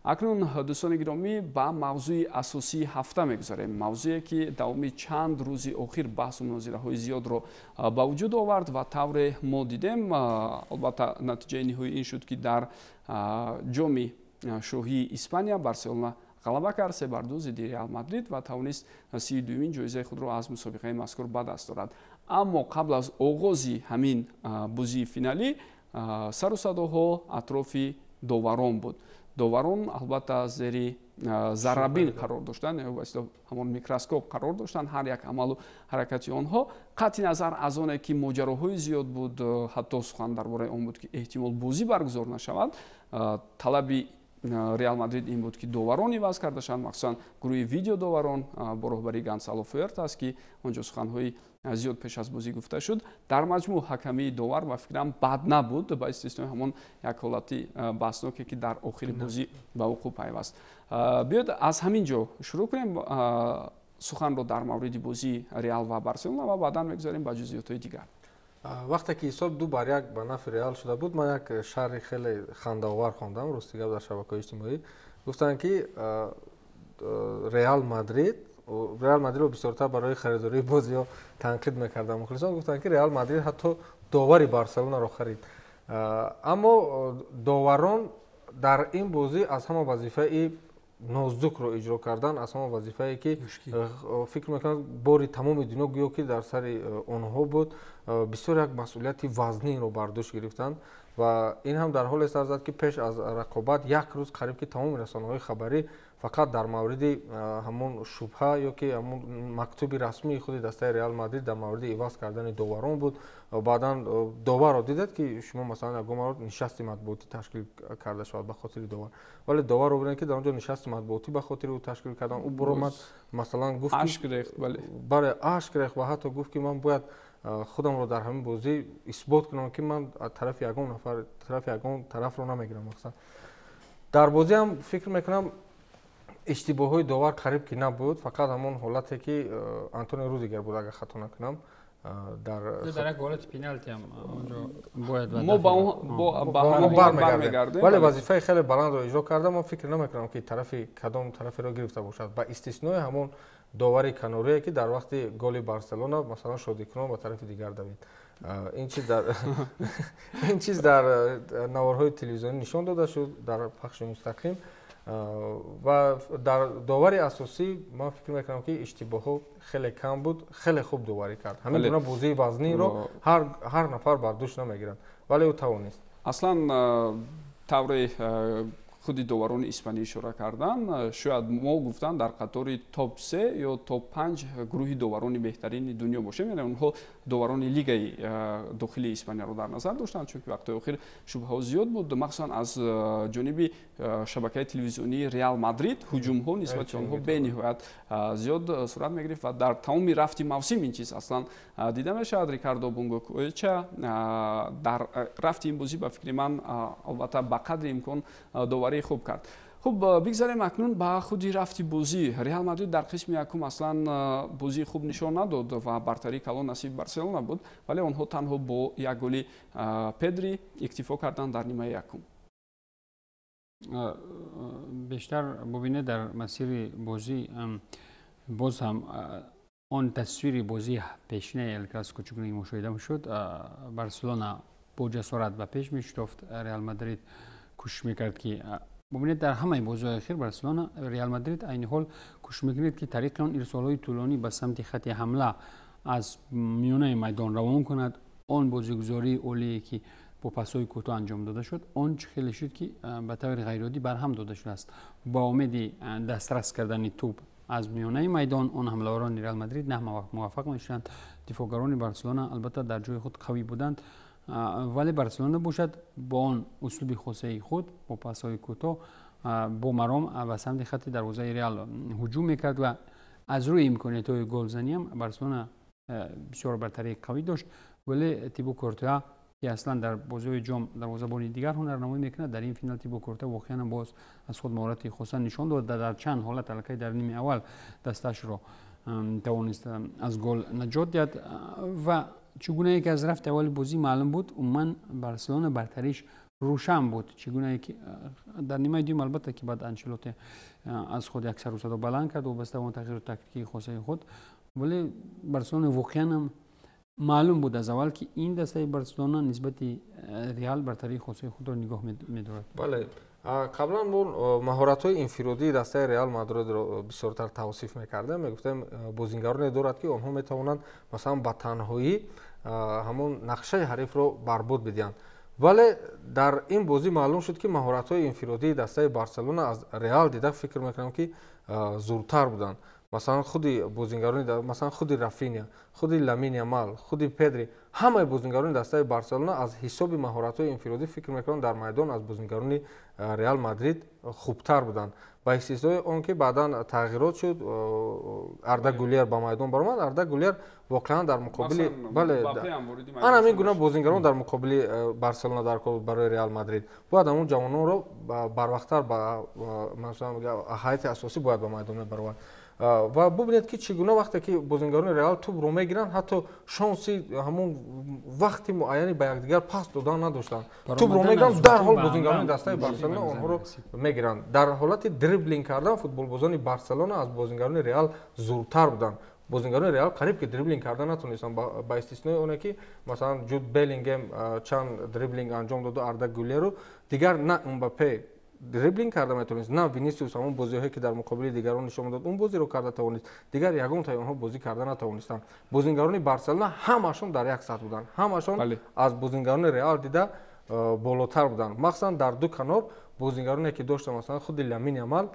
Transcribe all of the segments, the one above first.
Акнун, дӯстони гиромӣ, ба мавзӯи асосии ҳафта мегузарем, мавзӯе ки давоми чанд рӯзи охир баҳсу мунозираҳои зиёдро ба вуҷуд овард. Ва тавре мо дидем, албатта, натиҷаи ниҳоӣ ин шуд, ки дар Ҷоми Шоҳии Испания Барселона ғалаба кард 3-2 зидди Реал Мадрид ва тавонист 32-юмин ҷоизаи худро аз мусобиқаи мазкур ба даст орад. Аммо қабл аз оғози ҳамин бозии финалӣ сару садоҳо атрофи доварон буд. Доварон, албатта, зери заррабин қарор доштанд, ба истилоҳ ҳамон микроскоп қарор доштанд ҳар як амалу ҳаракати онҳо. Қатъи назар аз оне ки моҷароҳои зиёд буд, ҳатто сухан дар бораи он буд, ки эҳтимол бозӣ баргузор нашавад, талаби Реал Мадрид ин буд, ки доварон иваз карда шаванд, махсусан гурӯҳи видеодоварон бо роҳбарии Гонсало Фуэртас, ки он ҷо суханҳои зиёд пеш аз бозӣ гуфта шуд. Дар маҷмӯъ ҳакамии довар, ба фикрам, бад набуд, ба истиснои ҳамон як ҳолати баҳсноке, ки дар охири бозӣ ба вуқӯъ пайваст. Биёед, аз ҳамин ҷо шурӯъ кунем суханро дар мавриди бозии Реал ва Барселона ва баъдан мегузарем ба ҷузъиётҳои дигар. Вақте ки ҳисоб 2-1 ба нафъи Реал шуда буд, ман як шарҳи хеле хандаовар хондам, рости гап, дар шабакаҳои иҷтимоӣ. Гуфтанд, ки Реал Мадридро бисёртар барои харидории бозиҳо танқид мекарданд мухлисон. Гуфтанд, ки Реал Мадрид ҳатто довари Барселонаро харид. Аммо доварон дар ин бозӣ аз ҳама вазифаи нозукро иҷро кардан, аз ҳама вазифае ки, фикр мекунам, бори тамоми дунё гӯё ки дар сари онҳо буд. Бисёр як масъулияти вазнинро бар дӯш гирифтанд ва ин ҳам дар ҳоле сар зад, ки пеш аз рақобат як рӯз қариб ки тамоми расонаҳои хабарӣ фақат дар мавриди ҳамон шубҳа ё ки ҳамон мактуби расмии худи дастаи Реал Мадрид дар мавриди иваз кардани доварон буд. Баъдан доварро дидед, ки шумо, масалан, ягон маротиба нишасти матбуотӣ ташкил карда шавад ба хотири довар, вале доварро бинед, ки дар он ҷо нишасти матбуотӣ ба хотири ӯ ташкил карданд. Ӯ буромад, масалан, гуфт, ашк рехт, бале. Бале, ашк рехт ва ҳатто гуфт, ки ман бояд худамро дар ҳамин бозӣ исбот кунам, ки ман тарафи ягон нафар, тарафи ягон тарафро намегирам. Мақсад, дар бозӣ ҳам, фикр мекунам, иштибоҳҳои довар қариб ки набуд, фақат ҳамон ҳолате, ки Антонио Рудигер буд, агар хато накунам, дар дар як ҳолати пеналти ҳам онҷо бояд мо ба ҳамон бармегардем. Вале вазифаи хеле баландро иҷро карда. Ман фикр намекунам, ки тарафи кадом тараферо гирифта бошад, ба истиснои ҳамон довари канорие, ки дар вақти голи Барселона, масалан, шодикунон ба тарафи дигар давид. Ин чиз дар наворҳои телевизионӣ нишон дода шуд дар пахши мустақим. Ва дар довари асосӣ ман фикр мекунам, ки иштибоҳҳо хеле кам буд, хеле хуб доварӣ кард. Ҳамин гуна бозии вазниро ҳар нафар бар дӯш намегирад, вале ӯ тавонист. Аслан, тавре худи доварони испанӣ ишора карданд, шояд мо, гуфтанд, дар қатори топ се ё топ панҷ гурӯҳи доварони беҳтарини дунё бошем. Яъне онҳо доварони лигаи дохилии Испанияро дар назар доштанд, чунки вақтҳои охир шубҳаҳо зиёд буд, махсусан аз ҷониби шабакаи телевизионии Реал Мадрид ҳуҷумҳо нисбати онҳо бениҳоят зиёд сурат мегирифт ва дар тамоми рафти мавсим ин чиз аслан дида мешавад. Рикардо Бунгокоеча дар рафти ин бозӣ, ба фикри ман, албатта, ба қадри имкон доварии хуб кард. Хуб, бигзарем акнун ба худи рафти бозӣ. Реал Мадрид дар қисми якум аслан бозии хуб нишон надод ва бартарии калон насиби Барселона буд, вале онҳо танҳо бо як голи Педри иктифо карданд дар нимаи якум. Бештар бубинед, дар масири бозӣ боз ҳам он тасвири бозии пешинаи Эл Классико чӣ гуна мушоҳида мешуд: Барселона бо ҷасорат ба пеш мешитофт, Реал Мадрид кӯшиш мекард ки, бубинед, дар ҳамаи бозиҳои охир Барселона, Реал Мадрид айни ҳол кӯшиш мекунед, ки тариқи он ирсолҳои тӯлонӣ ба самти хати ҳамла аз миёнаи майдон равон кунад. Он бозигузории олие, ки бо пасҳои кӯтоҳ анҷом дода шуд, он чӣ хеле шуд, ки ба таври ғайриоддӣ барҳам дода шудааст. Ба умеди дастрас кардани тӯб аз миёнаи майдон он ҳамлаварони Реал Мадрид на муваффақ мешуданд. Дифоъгарони Барселона, албатта, дар ҷои худ қавӣ буданд, вале Барселона бошад бо он услуби хосаи худ, бо пасҳои кӯтоҳ, бо маром ба самти хати дарвозаи Реал ҳуҷум мекард ва аз рӯи имкониятҳои голзаниам Барселона бисёр бартарии қавӣ дошт. Вале Тибо Кортуа, ки аслан дар бозиҳои ҷом дарвозабони дигар ҳунарнамоӣ мекунад, дар ин финал Тибо Кортуа воқеан боз аз худ маҳорати хоса нишон дод. Дар чанд ҳолат аллакай дар ними аввал дасташро тавонист аз гол наҷот диҳад. Ва чӣ гунае ки аз рафти аввали бозӣ маълум буд, умуман Барселона бартариш Рӯшан буд, чӣ гунае ки дар нимаи дуюм, албатта, ки баъд Анчелоти аз худ як сару садо баланд кард вобаста ба он тағйиру тактикии хосаи худ, вале Барселона воқеан ҳам маълум буд аз аввал, ки ин дастаи Барселона нисбати Реал бартарии хосаи худро нигоҳ медорад. Бале, қаблан мо маҳоратҳои инфиродии дастаи Реал Мадридро бисёртар тавсиф мекардем, мегуфтем, бозингароне дорад, ки онҳо метавонанд, масалан, ба танҳоӣ ҳамон нақшаи ҳарифро барбод бидиҳанд. Вале дар ин бозӣ маълум шуд, ки маҳоратҳои инфиродии дастаи Барселона аз Реал дида, фикр мекунам, ки зуртар буданд. Масалан, худи бозингарони, масалан, худи Рафиня, худи Ламин Ямал, худи Педри, ҳамаи бозингарони дастаи Барселона аз ҳисоби маҳоратҳои инфиродӣ, фикр мекунам, дар майдон аз бозингарони Реал Мадрид хубтар буданд, ба истиснои он ки баъдан тағйирот шуд, Арда Гулер ба майдон баромад. Арда Гулер воқеан дар муқобили, бале, ана ҳамин гуна бозингарон дар муқобили Барселона дар кор барои Реал Мадрид бояд ҳамон ҷавононро барвақттар ба, масалан, ҳайати асосӣ бояд ба майдон мебаровард. Ва бубинед, ки чӣ гуна вақте ки бозингарони Реал тӯбро мегиранд, ҳатто шонси ҳамон вақти муайяне ба якдигар пас додан надоштанд. Тӯбро мегиранд, дарҳол бозингарони дастаи Барселона онҳоро мегиранд. Дар ҳолати дриблинг кардан футболбозони Барселона аз бозингарони Реал зуртар буданд. Бозингарони Реал қариб ки дриблинг карда натонистанд, ба истиснои оне ки, масалан, Ҷуд Беллингем чанд дриблинг анҷом доду, Арда Гулеру дигар. На Мбаппе дриблинг карда метавонист, на Винисиус ҳамон бозиҳое, ки дар муқобили дигарон нишон дод, он бозиро карда тавонист. Дигар ягон таи онҳо бозӣ карда натавонистанд. Бозингарони Барселона ҳамашон дар як сатҳ буданд, ҳамашон аз бозингарони Реал дида болотар буданд. Махсусан дар ду канор бозингароне, ки доштанд, масалан, худи Ламин Ямал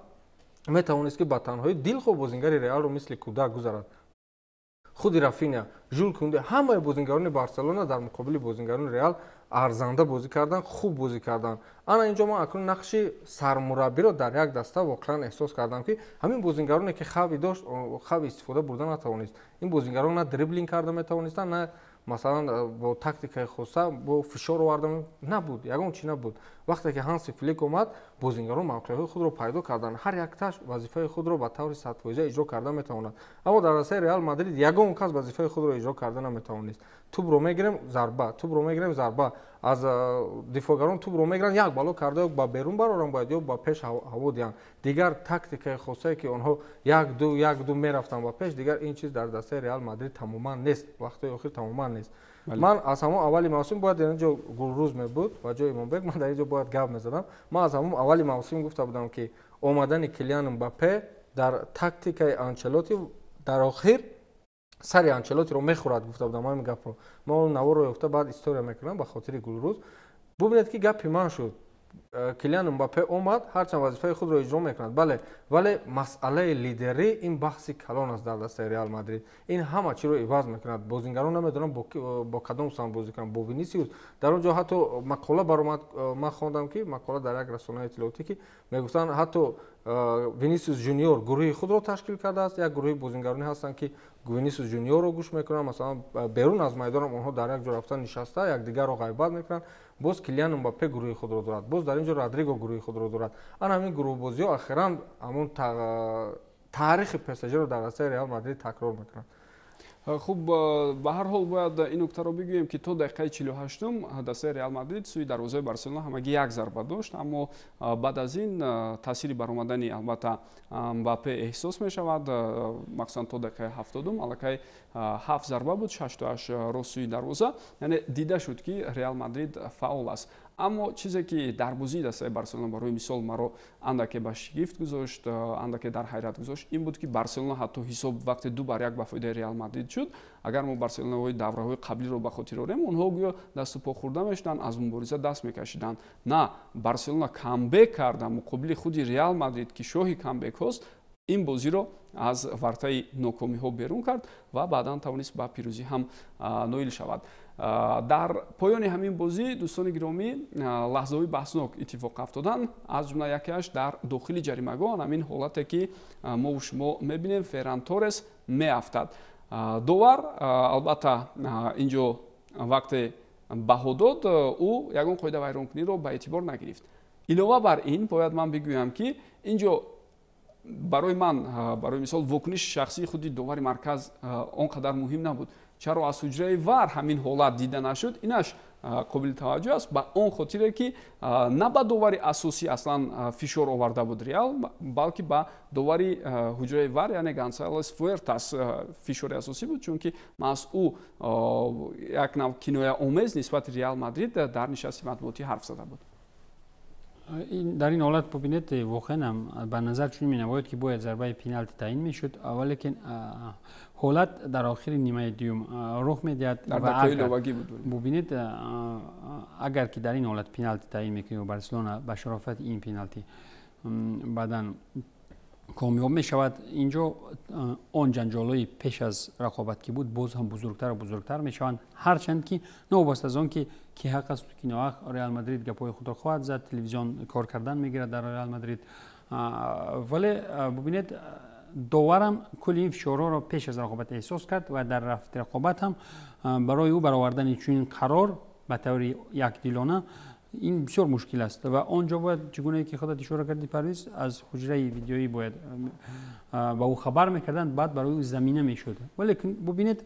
метавонист, ки ба танҳои дилхоҳ бозингари Реалро мисли кӯдак гузарад. Худи Рафиня, Жул Кунде, ҳамаи бозингарони Барселона дар муқобили бозингарони Реал арзанда бозӣ карданд, хуб бозӣ карданд. Ана инҷо ман акнун нақши сармураббиро дар як даста воқеан эҳсос кардам, ки ҳамин бозингароне, ки Хави дошт, Хави истифода бурда натавонист. Ин бозингарон на дриблинг карда метавонистанд, на, масалан, бо тактикаи хоса бо фишор оварда набуд, ягон чи набуд. Вақте ки Ҳанси Флик омад, бозингарон мавқеъҳои худро пайдо карданд, ҳар якташ вазифаи худро ба таври садфоиза иҷро карда метавонад. Аммо дар дастаи Реал Мадрид ягон кас вазифаи худро иҷро карда наметавонист. Тӯбро мегирем, зарба, тӯбро мегирем, зарба. Аз дифоъгарон тӯбро мегиранд, як бало карда ё ба берун бароранд бояд, ё ба пеш ҳаво диҳанд. Дигар тактикаи хосае, ки онҳо як ду, як ду мерафтанд ба пеш, дигар ин чиз дар дастаи Реал Мадрид тамоман нест, вақтҳои охир тамоман нест. Ман аз ҳамон аввали мавсим, бояд дар ин ҷо Гулрӯз мебуд ва ҷои Имомбек ман дар ин ҷо бояд гап мезадам, ман аз ҳамон аввали мавсим гуфта будам, ки омадани Килиан Мбаппе дар тактикаи Анчелоти дар охир сари Анчелотиро мехӯрад, гуфта будам ҳамин гапро. Ман он наворро ёфта, баъд история мекунам ба хотири Гулрӯз. Бубинед, ки гапи ман шуд. Килиан Мбаппе омад, ҳарчанд вазифаи худро иҷро мекунад, бале, вале масъалаи лидерӣ ин баҳси калон аст дар дастаи Реал Мадрид. Ин ҳама чиро иваз мекунад. Бозингарон намедонанд, бо кадом самт бозӣ кунанд, бо Винисиус. Дар он ҷо ҳатто мақола баромад, ман хондам, ки мақола дар як расонаи иттилоотӣ, ки мегуфтанд, ҳатто Винисиус Жуниор гурӯҳи худро ташкил кардааст. Як гурӯҳи бозингаронӣ ҳастанд, ки Винисиус Жуниорро гӯш мекунанд. Масалан, берун аз майдонам онҳо дар як ҷо рафта нишаста, якдигарро ғайбат мекунанд. Боз Килиан Мбаппе гурӯҳи худро дорад, боз дар ин ҷо Родриго гурӯҳи худро дорад. Ана ҳамин гурӯҳбозиҳо охиран ҳамон таърихи ПСЖро дар дастаи Реал Мадрид такрор мекунанд. Хуб, ба ҳар ҳол бояд ин нуктаро бигӯем, ки то дақиқаи 48-ум дастаи Реал Мадрид сӯи дарвозаи Барселона ҳамагӣ як зарба дошт, аммо баъд аз ин таъсири баромадани, албатта, Мбаппе эҳсос мешавад. Махсусан то дақиқаи 70-ум аллакай ҳафт зарба буд, шаштоаш рост сӯи дарвоза, яъне дида шуд, ки Реал Мадрид фаъол аст. Аммо чизе, ки дар бозии дастаи Барселона барои мисол маро андаке ба шигифт гузошт, андаке дар ҳайрат гузошт, ин буд, ки Барселона ҳатто ҳисоб вақте 2-1 ба фоидаи Реал Мадрид шуд, агар мо Барселонаҳои давраҳои қаблиро ба хотир орем, онҳо гӯё дасту по хӯрда мешуданд, аз мубориза даст мекашиданд. На, Барселона камбек карда, муқобили худи Реал Мадрид, ки шоҳи камбекҳост, ин бозиро аз вартаи нокомиҳо берун кард ва баъдан тавонист ба пирӯзӣ ҳам ноил шавад. Дар поёни ҳамин бозӣ, дӯстони гиромӣ, лаҳзаҳои баҳснок иттифоқ афтоданд, аз ҷумла якеаш дар дохили ҷаримагоҳ, ҳамин ҳолате, ки мову шумо мебинем, Ферран Торрес меафтад. Довар, албатта, ин ҷо вақте баҳо дод, ӯ ягон қоидавайронкуниро ба эътибор нагирифт. Илова бар ин бояд ман бигӯям, ки ин ҷо барои ман, барои мисол, вокуниши шахсии худи довари марказ он қадар муҳим набуд. Чаро аз ҳуҷраи ВАР ҳамин ҳолат дида нашуд, инаш қобили таваҷҷӯҳ аст, ба он хотире ки на ба довари асосӣ аслан фишор оварда буд Реал, балки ба довари ҳуҷраи ВАР, яъне Гонсалес Фуэртас фишори асосӣ буд, чунки маҳз ӯ як нав кинояомез нисбати Реал Мадрид дар нишасти матбуотӣ ҳарф зада буд. Дар ин ҳолат, бубинед, воқеан ҳам ба назар чунин менамояд, ки бояд зарбаи пеналти таъин мешуд, валекин ҳолат дар охири нимаи дуюм рух медиҳад. Дар дақиқаи иловагӣ буд. Бубинед, агар ки дар ин ҳолат пеналти таъин мекунем ва Барселона ба шарофати ин пеналти баъдан комёб мешавад, инҷо он ҷанҷолҳои пеш аз рақобат ки буд, боз ҳам бузургтару бузургтар мешаванд. Ҳарчанд ки новобаста аз он ки ки ҳақ асту ки ноҳақ, Реал Мадрид гапҳои худро хоҳад зад, телевизион кор кардан мегирад дар Реал Мадрид, вале бубинед, доварам кулли ин фишорҳоро пеш аз рақобат эҳсос кард ва дар рафти рақобат ҳам барои ӯ баровардани чунин қарор ба таври якдилона ин бисёр мушкил аст. Ва он ҷо бояд, чӣ гунае ки худат ишора кардӣ, Парвиз, аз ҳуҷраи видеоӣ бояд ба ӯ хабар мекарданд, баъд барои ӯ замина мешуд. Вале бубинед,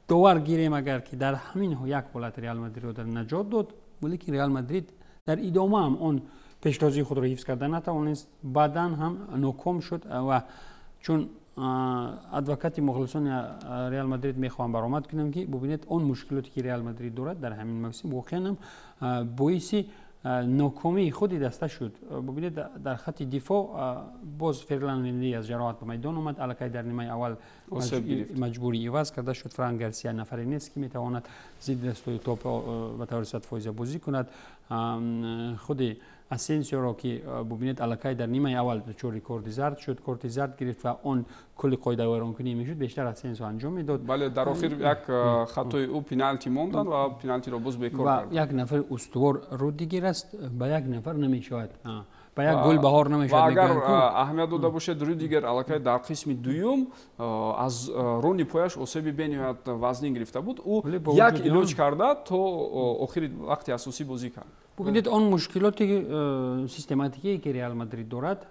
довар гирем, агар ки дар ҳамин як ҳолат Реал Мадридро дар наҷот дод, валекин Реал Мадрид дар идома ҳам он пештозии худро ҳифз карда натавонист, баъдан ҳам ноком шуд. Ва чун адвокати мухлисони Реал Мадрид мехоҳам баромад кунам, ки бубинед, он мушкилоте ки Реал Мадрид дорад дар ҳамин мавсим, воқеан ҳам боиси нокомии худи даста шуд. Бубинед, дар хатти дифоъ боз Ферлан Менди аз ҷароҳат ба майдон омад, аллакай дар нимаи аввал маҷбурӣ иваз карда шуд. Фран Гарсия нафаре нест, ки метавонад зидди дастои топ ба таври 100% бозӣ кунад. Худи Асенсиоро ки бубинед, аллакай дар нимаи аввал дучори корти зард шуд, корти зард гирифт ва он кулли қоидавайронкунӣ мешуд, бештар Асенсио анҷом медод. Бале, дар охир як хатои ӯ пеналти монданд ва пеналтиро боз бекор кард. Як нафари устувор Рудигер аст, ба як нафар намешавад, ба як гул баҳор намешавад. Ва агар аҳамият дода бошед, Рудигер аллакай дар қисми дуюм аз рони пояш осеби бениҳоят вазнин гирифта буд, ӯ як илоҷ карда то охири вақти асосӣ бозӣ кард. Бубинед, он мушкилоти систематикие ки Реал Мадрид дорад,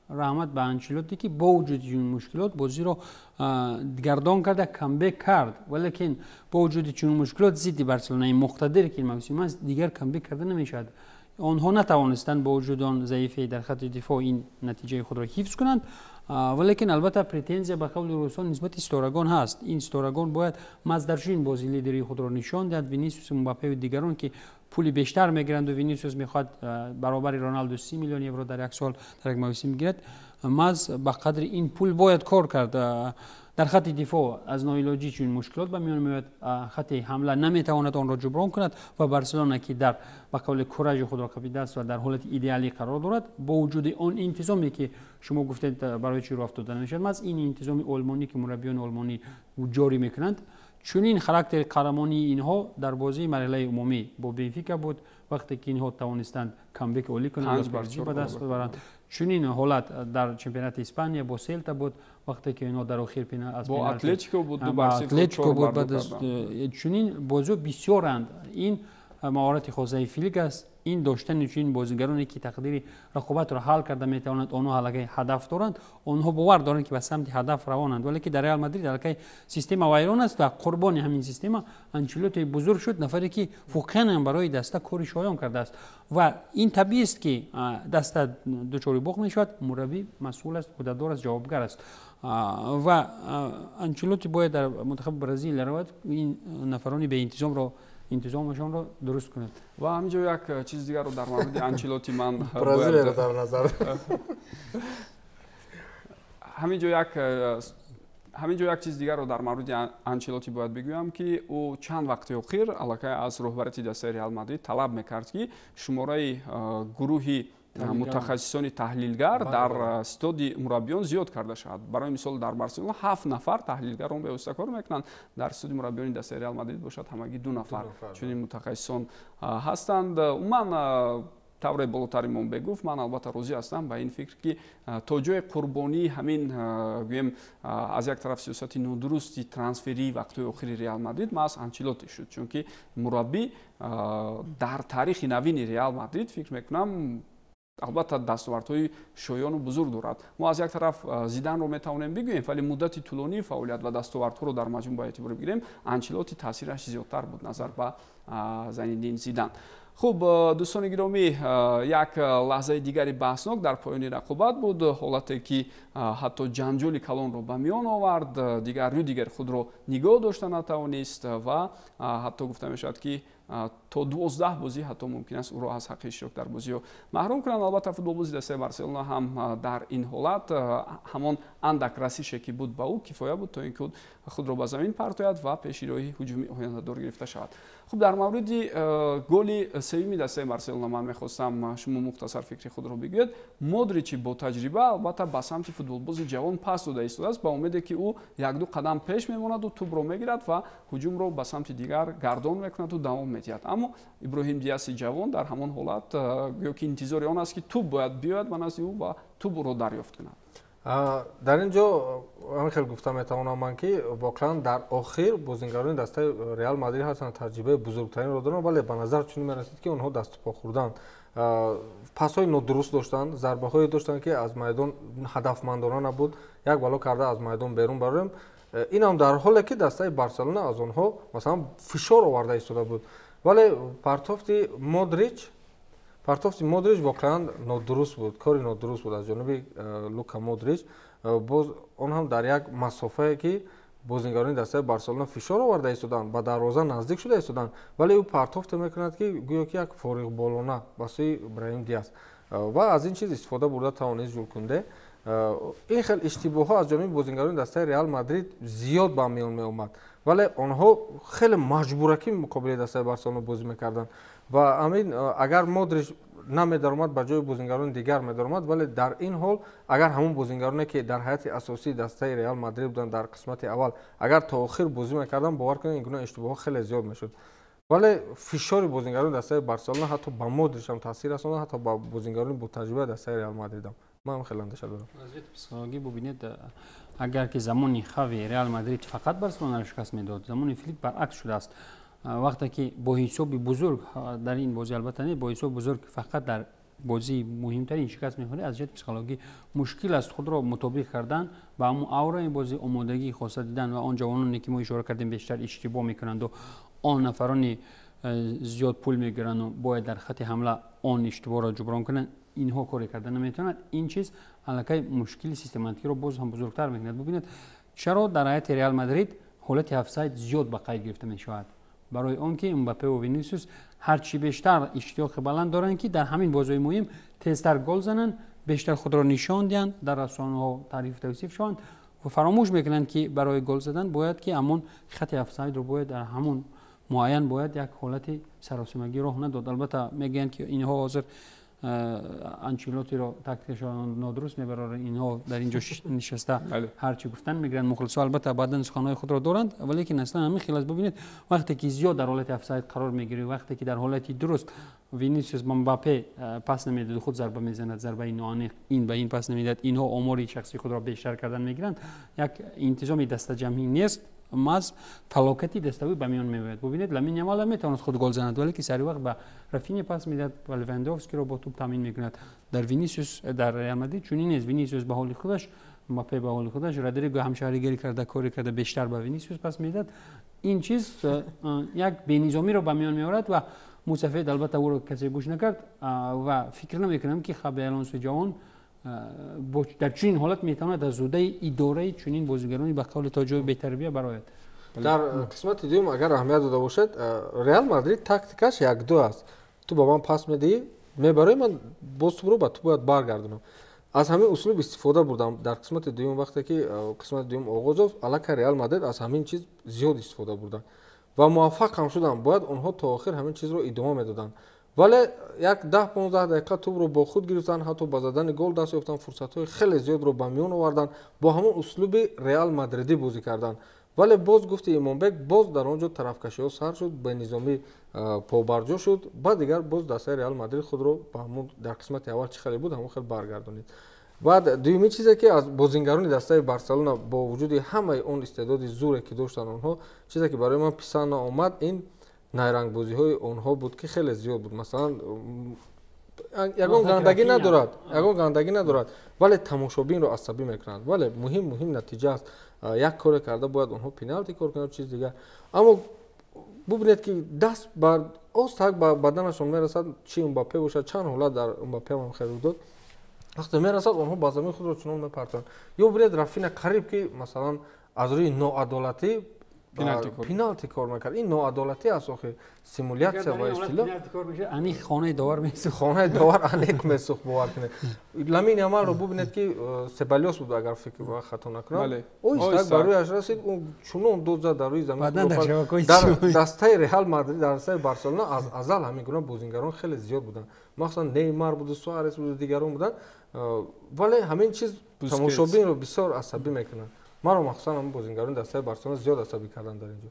раҳмат ба Анчелотти, ки бо вуҷуди чунин мушкилот бозиро гардон карда, камбек кард, валекин бо вуҷуди чунин мушкилот зидди Барселонаи муқтадир, ки ин мавсим аст, дигар камбек карда намешавад. Онҳо натавонистанд бо вуҷуди он заифе дар хатти дифоъ ин натиҷаи худро ҳифз кунанд. Валекин албатта претензия, ба қавли русон, нисбати ситорагон ҳаст. Ин ситорагон бояд маҳз дар чунин бозӣ лидерии худро нишон диҳад. Винисиус, Мбаппею дигарон, ки пули бештар мегиранду Винисиус мехоҳад баробари Роналду 30 миллион евро дар як сол, дар як мавсим гирад, маҳз ба қадри ин пул бояд кор кард. Дар хатти дифоъ аз ноилоҷӣ чунин мушкилот ба миён меояд, хатти ҳамла наметавонад онро ҷуброн кунад. Ва Барселона, ки дар ба қавли куражи худро қапидааст ва дар ҳолати идеалӣ қарор дорад, бо вуҷуди он интизоме ки шумо гуфтед, барои чӣ рӯ афтода намешавад, маҳз ин интизоми олмонӣ, ки мураббиёни олмонӣ ҷорӣ мекунанд, чунин характери қаҳрамонии инҳо дар бозии марҳилаи умумӣ бо Бенфика буд, вақте ки инҳо тавонистанд камбеки олӣ кунанд, ба даст баранд. Чунин ҳолат дар чемпионати Испания бо Селта буд, вақте ки инҳо дар охир аз бо Атлетико буд. Атлетико буд. Чунин бозиҳо бисёранд. Ин маҳорати хосаи Флик аст, ин доштани чунин бозигароне, ки тақдири рақобатро ҳал карда метавонанд. Онҳо аллакай ҳадаф доранд, онҳо бовар доранд, ки ба самти ҳадаф равонанд. Вале ки дар Реал Мадрид аллакай система вайрон аст ва қурбони ҳамин система Анчелоти бузург шуд, нафаре ки воқеан барои даста кори шоён кардааст. Ва ин табиист, ки даста дучори боғ мешавад, мураббӣ масъул аст, ӯҳдадор аст, ҷавобгар аст. Ва Анчелоти бояд дар мунтахаби Бразилия равад, ин нафарони беинтизомро интизомашонро дуруст кунад. Ва ҳаминҷо як чизи дигарро дар мавриди Анчелоти ман Бразилияро дар назар. Ҳаминҷо як чизи дигарро дар мавриди Анчелоти бояд бигӯям, ки ӯ чанд вақти охир аллакай аз роҳбарияти дастаи Реал Мадрид талаб мекард, ки шумораи гурӯҳи мутахассисони таҳлилгар дар ситоди мураббиён зиёд карда шавад. Барои мисол, дар Барселона ҳафт нафар таҳлилгарон бевосита кор мекунанд, дар ситоди мураббиёни дастаи Реал Мадрид бошад, ҳамагӣ ду нафар чунин мутахассисон ҳастанд. Умуман, тавре болотари мо бегуфт, ман албатта розӣ ҳастам ба ин фикр, ки то ҷои қурбонии ҳамин, гӯем, аз як тараф сиёсати нодурусти трансферии вақтҳои охири Реал Мадрид маҳз Анчелоти шуд, чунки мураббӣ дар таърихи навини Реал Мадрид, фикр мекунам. Албатта, дастовардҳои шоёну бузург дорад. Мо аз як тараф Зиданро метавонем бигӯем, вале муддати тӯлонии фаъолият ва дастовардҳоро дар маҷмӯъ ба эътибор бигирем, Анчелоти таъсираш зиёдтар буд назар ба Зайниддин Зидан. Хуб, дӯстони гиромӣ, як лаҳзаи дигари баҳснок дар поёни рақобат буд, ҳолате ки ҳатто ҷанҷоли калонро ба миён овард. Дигар Рюдигер худро нигоҳ дошта натавонист ва ҳатто гуфта мешавад, ки то 12 бозӣ ҳатто мумкин аст ӯро аз ҳаққи иштирок дар бозиҳо маҳрум кунанд. Албатта, футболбози дастаи Барселона ҳам дар ин ҳолат ҳамон андак расише, ки буд, ба ӯ кифоя буд, то ин ки худро ба замин партояд ва пеши роҳи ҳуҷуми ояндадор гирифта шавад. Хуб, дар мавриди голи сеюми дастаи Барселона ман мехостам шумо мухтасар фикри худро бигӯед. Модричи бо таҷриба, албатта, ба самти футболбози ҷавон пас дода истодааст, ба умеде ки ӯ якду қадам пеш мемонаду тӯбро мегирад ва ҳуҷумро ба самти дигар гардон мекунаду давом медиҳад. Аммо Иброҳим Диаси ҷавон дар ҳамон ҳолат гӯё ки интизори он аст, ки тӯб бояд биёяд ба назди ӯ ва тӯб ӯро дарёфт кунад. Дар ин ҷо ҳамин хел гуфта метавонам ман, ки воқеан дар охир бозингарони дастаи Реал Мадрид ҳарчанд таҷрибаи бузургтаринро доранд, вале ба назар чунин мерасид, ки онҳо дасту по хӯрданд, пасҳои нодуруст доштанд, зарбаҳое доштанд, ки аз майдон ҳадафмандона набуд, як бало карда аз майдон берун бароем. Инам дар ҳоле ки дастаи Барселона аз онҳо, масалан, фишор оварда истода буд. Вале партофти Модрич воқеан нодуруст буд, кори нодуруст буд аз ҷониби Лука Модрич. Боз он ҳам дар як масофае, ки бозингарони дастаи Барселона фишор оварда истоданд, ба дарвоза наздик шуда истоданд, вале ӯ партофте мекунад, ки гӯё ки як фориғболона ба сӯи Ибраҳим Диас, ва аз ин чиз истифода бурда тавонист Жул Кунде. Ин хел иштибоҳҳо аз ҷониби бозингарони дастаи Реал Мадрид зиёд ба миён меомад, вале онҳо хеле маҷбуракӣ муқобили дастаи Барселона бозӣ мекарданд. Ва ҳамин агар Модрич намедаромад, ба ҷои бозингарони дигар медаромад, вале дар ин ҳол агар ҳамон бозингароне, ки дар ҳайати асосии дастаи Реал Мадрид буданд дар қисмати аввал, агар то охир бозӣ мекарданд, бовар кунед, ин гуна иштибоҳҳо хеле зиёд мешуд. Вале фишори бозингарони дастаи Барселона ҳатто ба Модрич ҳам таъсир расонд, ҳатто ба бозингарони ботаҷрибаи дастаи Реал Мадридам. Ман хеле андеша дорам. Вазъияти психологӣ бубинед, агар ки замони Хави Реал Мадрид фақат Барселонаро шикаст медод, замони Флик баръакс шудааст. Вақте ки бо ҳисоби бузург, дар ин бозӣ албатта не, бо ҳисоби бузург фақат дар бозии муҳимтарин шикаст мехӯрӣ, аз ҷиҳати психологӣ мушкил аст худро мутобиқ кардан ба ҳамун аураи бозӣ, омодагии хоса дидан. Ва он ҷавононе, ки мо ишора кардем, бештар иштибоҳ мекунанду он нафарони зиёд пул мегирану бояд дар хати ҳамла он иштибоҳро ҷуброн кунанд, инҳо коре карда наметавонанд. Ин чиз аллакай мушкили систематикиро боз ҳам бузургтар мекунад. Бубинед, чаро дар ҳайати Реал Мадрид ҳолати офсайд зиёд ба қайд гирифта мешавад? Барои он ки Мбаппеву Винисиус ҳарчи бештар иштиёқи баланд доранд, ки дар ҳамин бозиҳои муҳим тезтар гол зананд, бештар худро нишон диҳанд, дар расонаҳо таърифу тавсиф шаванд, ва фаромӯш мекунанд, ки барои гол задан бояд ки ҳамон хати офсайдро бояд дар ҳамон муайян бояд як ҳолати саросимагӣ роҳ надод. Албатта, мегӯянд, ки инҳо ҳозир Анчелотиро тактикашро нодуруст мебароранд, инҳо дар ин ҷо нишаста ҳарчи гуфтан мегиранд. Мухлисо, албатта, баъдан суханҳои худро доранд, валекин аслан ҳамин хел аст. Бубинед, вақте ки зиёд дар ҳолати офсайд қарор мегирӣ, вақте ки дар ҳолати дуруст Винисиус ба Мбаппе пас намедиҳад, худ зарба мезанад, зарбаи ноаниқ, ин ба ин пас намедиҳад, инҳо омори шахсии худро бештар кардан мегиранд, як интизоми дастаҷамъӣ нест, маҳз фалокати даставӣ ба миён меояд. Бубинед, Ламин Ямала метавонад худ гол занад, вале ки сари вақт ба Рафиня пас медиҳад ва Левандовскиро бо тӯб таъмин мекунад. Дар Винисиус, дар Реал Мадрид чунин нест. Винисиус ба ҳоли худаш, Мбаппе ба ҳоли худаш, Родриго ҳамшаҳригарӣ карда, коре карда, бештар ба Винисиус пас медиҳад. Ин чиз як бенизомиро ба миён меорад ва мусафед, албатта, ӯро касе гӯш накард. Ва фикр намекунам, ки Хаби Алонсо ҷавон дар чунин ҳолат метавонад аз зудаи идораи чунин бозигарони ба қавли то ҷои бетарбия барояд. Дар қисмати дуюм, агар аҳамият дода бошед, Реал Мадрид тактикаш якду аст: ту ба ман пас медиҳӣ, мебарои, ман боз тӯбро ба ту бояд баргардонам. Аз ҳамин услуб истифода бурдам дар қисмати дуюм. Вақте ки қисмати дуюм оғоз ёфт, аллакай Реал Мадрид аз ҳамин чиз зиёд истифода бурданд ва муваффақ ҳам шуданд. Бояд онҳо то охир ҳамин чизро идома медоданд, вале як 10-15 дақиқа тӯбро бо худ гирифтанд, ҳатто ба задани гол даст ёфтанд, фурсатҳои хеле зиёдро ба миён оварданд, бо ҳамон услуби Реал Мадридӣ бозӣ карданд. Вале боз гуфти Имомбек, боз дар он ҷо тарафкашиҳо сар шуд, бенизомӣ побарҷо шуд. Баъд дигар боз дастаи Реал Мадрид худро ба ҳамон дар қисмати аввал чӣ хеле буд, ҳамон хел баргардонид. Баъд дуюмин чизе, ки аз бозингарони дастаи Барселона, бо вуҷуди ҳамаи он истеъдоди зуре, ки доштанд онҳо, чизе ки барои ман писанд наомад, ин найрангбозиҳои онҳо буд, ки хеле зиёд буд. Масалан, Ягон гандагӣ надорад, ягон гандагӣ надорад, вале тамошобинро асабӣ мекунад. Вале муҳим натиҷа аст. Як коре карда бояд онҳо пеналти кор кунанд, чиз дигар. Аммо бубинед ки даст бар остак ба баданашон мерасад, чи Мбаппе бошад, чанд ҳолат дар Мбаппе ҳам хеле дод. Вақте мерасад, онҳо ба замин худро чунон мепартоянд. Ё бубинед, Рафина қариб ки масалан аз рӯи ноадолатӣ пеналти кор мекард. Ин ноадолатӣ аст, охир симулятсия ва истилоҳ. Аниқ хонаи довар месӯхт. Хонаи довар аниқ месӯхт, бовар кунед. Ламин Ямалро бубинед ки Себалиос буд, агар фикр хато накунам. Оҳиста ба рӯяш расид, ӯ чунон дод зад дар рӯи замин. Дар дастаи Реал Мадрид, дар дастаи Барселона аз азал ҳамин гуна бозингарон хеле зиёд буданд. Махсусан Неймар буд, Суарес буд, дигарон буданд. Вале ҳамин чиз тамошобинро бисёр асабӣ мекунад. Маро махсусан ҳамин бозингарони дастаи Барселона зиёд асабӣ карданд дар инҷо.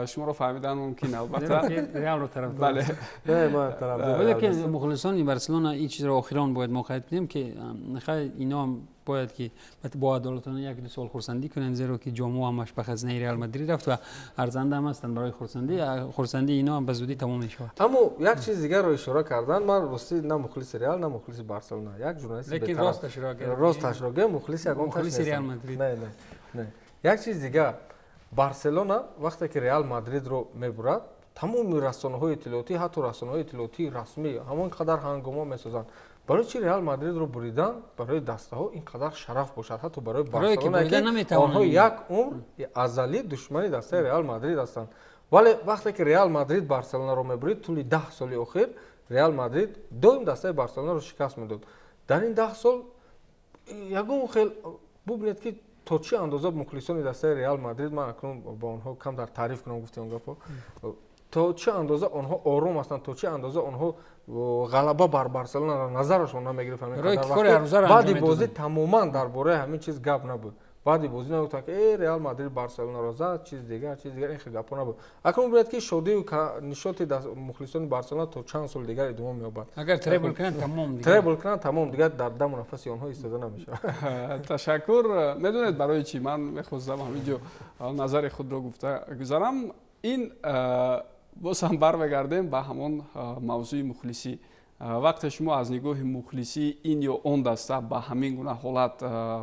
Шуморо фаҳмидан мумкин, албатта. Реалро тарафдор. Бале. Не, ман тарафдор. Вале мухлисони Барселона ин чизро охирон бояд мо қайд кунем ки хай ино ҳам бояд ки бо адолатона як ду сол хурсандӣ кунанд, зеро ки ҷомӯ ҳамаш ба хазинаи Реал Мадрид рафт ва арзанда ҳам ҳастанд барои хурсандӣ. Хурсандии ино ҳам ба зудӣ тамом мешавад. Аммо як чиз дигарро ишора кардан, ман ростӣ на мухлиси Реал, на мухлиси Барселона, як журналисти лекин росташро гӯям, мухлиси ягон мухлиси Реал Мадрид. Не, не, не. Як чиз дигар, Барселона вақте ки Реал Мадридро мебурад, тамоми расонаҳои иттилоотӣ, ҳатто расонаҳои иттилоотии расмӣ ҳамон қадар ҳангома месозанд. Барои чи Реал Мадридро буридан барои дастаҳо ин қадар шараф бошад, ҳатто барои Барселона, ки онҳо як умр азалӣ душмани дастаи Реал Мадрид ҳастанд. Вале вақте ки Реал Мадрид Барселонаро мебурид, тӯли 10 соли охир Реал Мадрид доим дастаи Барселонаро шикаст медод. Дар ин 10 сол ягон хел бубинед ки то чӣ андоза мухлисони дастаи Реал Мадрид, ман акнун ба онҳо камтар таъриф кунам, гуфти он гапҳо, то чӣ андоза онҳо ором ҳастанд, то чӣ андоза онҳо ғалаба бар Барселонаро назарашон намегирифт. Баъди бозӣ тамоман дар бораи ҳамин чиз гап набуд. Баъди бозӣ нагуфтанд ки Реал Мадрид Барселонаро зад, чиз дигар, чиз дигар, ин хел гапҳо набуд. Акнун бубинед ки шодию нишоти мухлисони Барселона то чанд соли дигар идома меёбад. Агар требл кунанд, тамом дигар. Требл кунанд, тамом дигар, дар даму нафаси онҳо истода намешавад. Ташаккур. Медонед барои чӣ ман мехостам ҳамин ҷо назари худро гуфта гузарам? Ин боз ҳам бармегардем ба ҳамон мавзӯи мухлисӣ. Вақте шумо аз нигоҳи мухлисӣ ин ё он даста ба ҳамин гуна ҳолат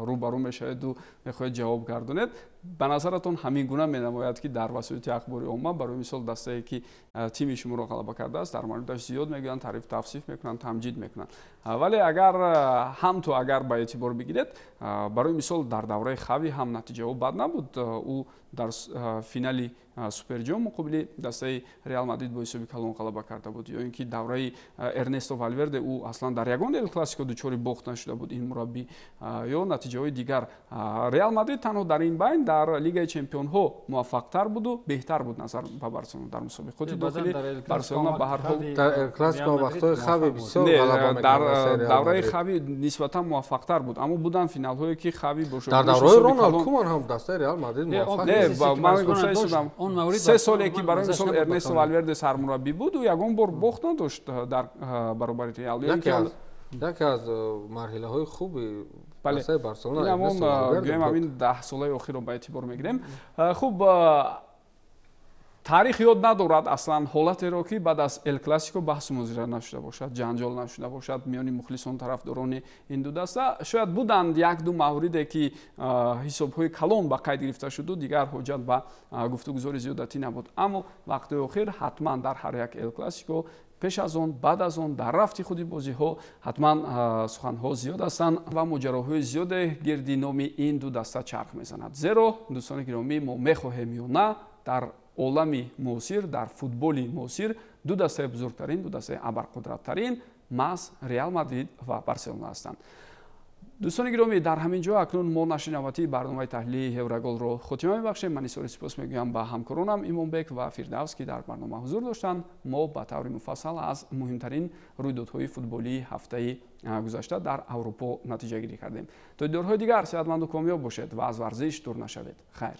рӯбарӯ мешаведу мехоҳед ҷавоб гардонед, ба назаратон ҳамин гуна менамояд ки дар васоити ахбори омма, барои мисол дастае ки тими шуморо ғалаба кардааст, дар мавридаш зиёд мегӯянд, таъриф тавсиф мекунанд, тамҷид мекунанд. Вале агар ҳам ту агар ба эътибор бигиред, барои мисол дар давраи Хави ҳам натиҷаҳо бад набуд. Ӯ дар финали суперҷом муқобили дастаи Реал Мадрид бо ҳисоби калон ғалаба карда буд, ё ин ки давраи Эрнесто Валверде ӯ аслан дар ягон Эл Классико дучори бохт нашуда буд ин мураббӣ, ё натиҷаҳои дигар. Реал Мадрид танҳо дар ин байн дар Лигаи Чемпионҳо муваффақтар буду беҳтар буд назар ба Барселона дар мусобиқоти дохилӣ. Барселона ба ҳар ҳол дар Эл Классико вақтҳои Хави бисёр ғалаба мекард. Дар давраи Хави нисбатан муваффақтар буд, аммо буданд финалҳое ки Хави бо дар давраи Роналд Куман ҳам дастаи Реал Мадрид муваффақ. Не, ман гуфта истодам, 3 соле ки барои мисол Эрнесто Валверде сармураббӣ буд, ӯ ягон бор бохт надошт дар баробари Реал. Яке аз марҳилаҳои хуби дастаи Барселона гӯем ҳамин 10 солаи охирро ба эътибор мегирем. Хуб, таърих ёд надорад аслан ҳолатеро ки баъд аз Эл Классико баҳсу мунозира нашуда бошад, ҷанҷол нашуда бошад миёни мухлисон тарафдорони ин ду даста. Шояд буданд як-ду мавриде ки ҳисобҳои калон ба қайд гирифта шуду дигар ҳоҷат ба гуфтугузори зиёдатӣ набуд. Аммо вақтҳои охир ҳатман дар ҳар як Эл Классико пеш аз он, баъд аз он, дар рафти худи бозиҳо ҳатман суханҳо зиёд ҳастанд ва моҷароҳои зиёде гирди номи ин ду даста чарх мезанад. Зеро, дӯстони гиромӣ, мо мехоҳем ё на, дар олами муосир, дар футболи муосир ду дастаи бузургтарин, ду дастаи абарқудраттарин маҳз Реал Мадрид ва Барселона ҳастанд. Дӯстони гиромӣ, дар ҳамин ҷо акнун мо нашри навбатии барномаи таҳлилии Евроголро хотима мебахшем. Ман изҳори сипос мегӯям ба ҳамкоронам Имонбек ва Фирдавс, ки дар барнома ҳузур доштанд. Мо ба таври муфассал аз муҳимтарин рӯйдодҳои футболии ҳафтаи гузашта дар Аврупо натиҷагирӣ кардем. То дидорҳои дигар сеҳатманду комёб бошед ва аз варзиш дур нашавед. Хайр.